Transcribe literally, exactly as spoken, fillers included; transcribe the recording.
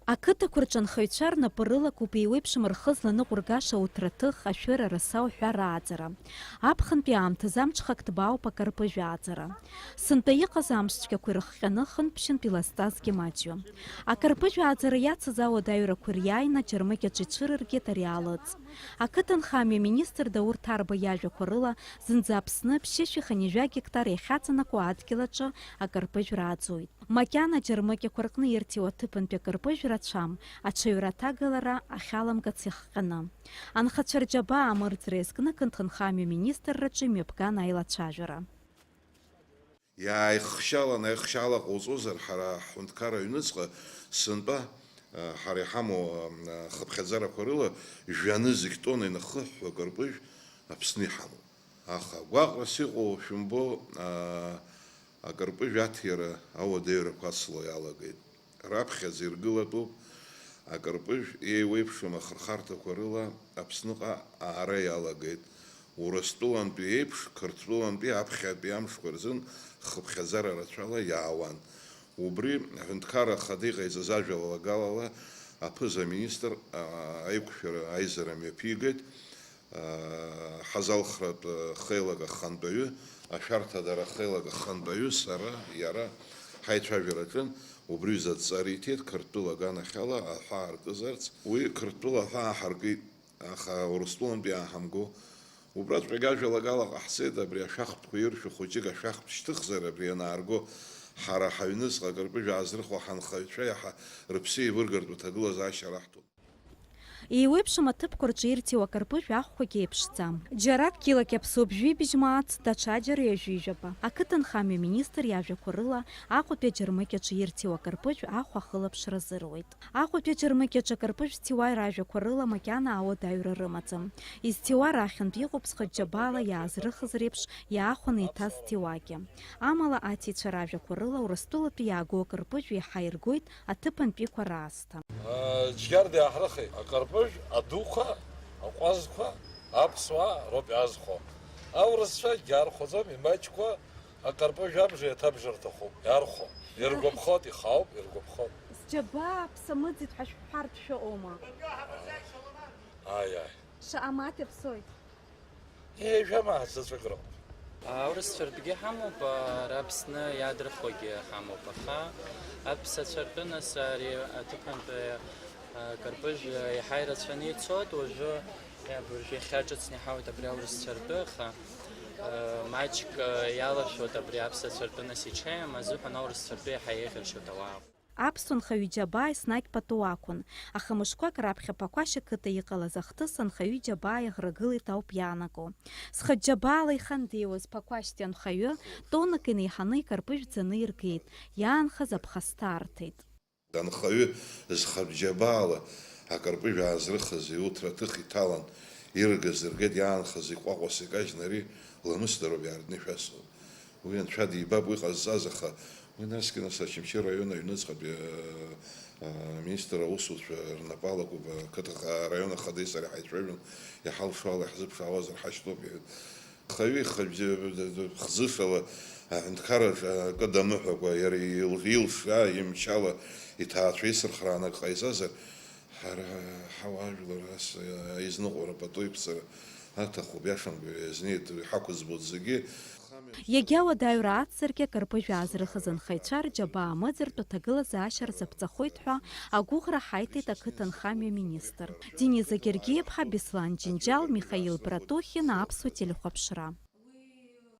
Ақыҭақәа рҿы анхаҩцәа рнапы рылакуп еиуеиԥшым рхы зланыҟәыргаша ауҭраҭых, ашәыра, арасау ҳәа рааӡара. Аԥхынтәи аамҭазы амҽхак ҭбаауп акарпыжә ааӡара. Сынтәа иҟаз амшцәгьақәа ирыхҟьаны, хынтә-ԥшьынтә илазҵазгьы маҷҩым. Акарпыжә ааӡара иацыз ауадаҩрақәа ириааины аџьармыкьаҿ ицәырыргеит ари алыҵ. Ақыҭанхамҩа министр Даур Ҭарба иажәақәа рыла, зынӡа Аԥсны ԥшьышәи хынҩажәа гектар иахьаҵанакуа адгьыл аҿы акарпыжә рааӡоит. Макьана аџьармыкьақәа рҟны ирҭиуа аҭыԥантәи акарпыжә рацәам, аҽаҩра аҭагалара ахьаламгац иахҟьаны. Анхацәа рџьабаа амырӡра иазкны ақыҭанхамҩа министрраҿы имҩаԥган аилацәажәара. Иааихшьалан, аихшьала ҟауҵозар, ҳара ҳҳәынҭқарра аҩныҵҟа сынтәа, а, ҳара иҳамоу, а, хыԥхьаӡарақәа рыла, жәа-нызқь тонна инахыҳәҳәо акарпыжә Аԥсны иҳамоуп. Аха гәаҟрас иҟоу шәымбо, аа, акарпыжә аҭира ауадаҩрақәа ацло иалагеит. Раԥхьаӡа иргылатәуп акарпыжә еиуеиԥшым ахырхарҭақәа рыла Аԥсныҟа аара иалагеит. Урыстәылантәи еиԥш, Қырҭтәылантәи аԥхьатәи амшқәа рзын хыԥхьаӡара рацәала иаауан. Убри аҳәынҭқарра ахада иҟаиҵаз ажәалагалала аԥыза-министр, аа, аиқәшәара аизара мҩаԥигеит. Ҳазалхратә хеилак ахантәаҩы, ашәарҭадара ахеилак ахантәаҩы сара, иара ҳаицәажәара аҿын, убри ҩыза адҵа риҭеит, Қырҭтәыла аганахьала аҳәаа аркызарц. Уи Қырҭтәыла аҳәаа ҳаркит, аха Урыстәылантәи иааҳамго. Убраҵәҟьагьы ажәалагала ҟаҳҵеит, абри ашәахтәқәа иршәу хәыҷык ашәахтә шьҭыхзар, абри ианаарго, ҳара ҳаҩныҵҟа акарпыжә аазрыхуа ҳанхаҩцәа иаҳа рыԥсы еивыргартә аҭагылазаашьа раҳҭоит. Еиуеиԥшым аҭыԥқәа рҿы ирҭиуа акарпыжә ахәқәагьы еиԥшӡам. Џьарак кьыла кьаԥсоуп жәибжь мааҭ, даҽаџьара ҩажәи жәаба. Ақыҭанхамҩа министр иажәақәа рыла, Аҟәатәи аџьармыкьаҿы ирҭиуа акарпыжә ахә ахылаԥшра азыруеит. Аҟәатәи аџьармыкьаҿы акарпыжә зҭиуа ражәақәа рыла макьана ауадаҩра рымаӡам. Изҭиуа рахьынтә иҟоуп зхыџьџьабаала иаазрыхыз реиԥш иаахәаны иҭаз зҭиуагьы. Амала аҭиҩцәа ражәақәа рыла Урыстәылатәи иааго акарпыжә еиҳа иргоит аҭыԥантәиқәа раасҭа. Џьгьарда иааҳрыхеит. Акарпыжә адуқәа, аҟәазқәа, аԥсуаа роуп иаазхәо. Аурысцәа иаархәаӡом, имаҷқәа акарпыжә абжа иаҭабжар рҭахуп, иаархәо. Иргәаԥхоит, ихаауп, иргәаԥхоит. Зџьабаа ԥса мыӡит ҳәа шәҳәартә шәыҟоума? Ааи, ааи. Шаҟа мааҭ иаԥсоит. Еиҳа мааҭ заҵәык рыҟоуп. Аурысцәа ртәгьы ҳамоуп, ара Аԥсны иаадырхуагьы ҳамоуп, аха аԥсацәа ртәы, нас, ари аҭыԥантәи акарпыжә еиҳа ирацәаны ицоит, уажәы, абыржә иахьа ҿыцны иҳауеит абри аурысцәа ртәы, аха, маҷк иалашәоит абри аԥсацәа ртәы, нас, иҽеим азыҳәан аурысцәа ртәы еиҳа еиӷьаршьоит ауаа. Аԥсуа нхаҩы џьабаа еснагь пату ақәын, аха мышқәак раԥхьа Ԥақәашь ақыҭа иҟалаз ахҭыс анхаҩы џьабаа иаӷрагылеит ауп иаанаго. Зхыџьџьабаала ихандеиуаз Ԥақәашьтәи анхаҩы тоннак инеиҳаны икарпыжә ӡаны иргеит, иаанхаз аԥхасҭа арҭеит. Анхаҩы зхатә џьабаала акарпыжә аазрыхыз иуҭра аҭых иҭалан, иргаз ргеит, иаанхаз иҟәаҟәаса икажьны ари ламысдароуп иаартны ишәасҳәо. Уи анцәа дибап уи ҟазҵаз, аха уи насгьы нас Очамчы араион аҩныҵҟатәи, а, а, аминистр аусуцәа рнапы алакуп, ақыҭа, араион ахадеи сареи ҳаицәажәон, иҳалшо ала иаҳзыԥшаауазар ҳашьҭоуп, иҳәеит. Хаҩы ихы хӡышала аҳәынҭқарраҿы акы дамыҳәакәа, иара ил-, илшра имчала иҭаацәа исырхрааны акы ҟаиҵазар, ҳара ҳауаажәлар ас, а, изныҟәара пату иқәҵара аҭахуп, иашамкәа иазнеит, иҳақәыӡбоит зегьы. Иагьа уадаҩра ацзаргьы, акарпыжә аазрыхыз анхаҩцәа рџьабаа мыӡыртә аҭагылазаашьа рзаԥҵахоит ҳәа агәыӷра ҳаиҭеит ақыҭанхамҩа министр. Дениза Гергиаԥҳа, Беслан Џьынџьал, Михаил Братухин, Аԥсуа телехәаԥшра.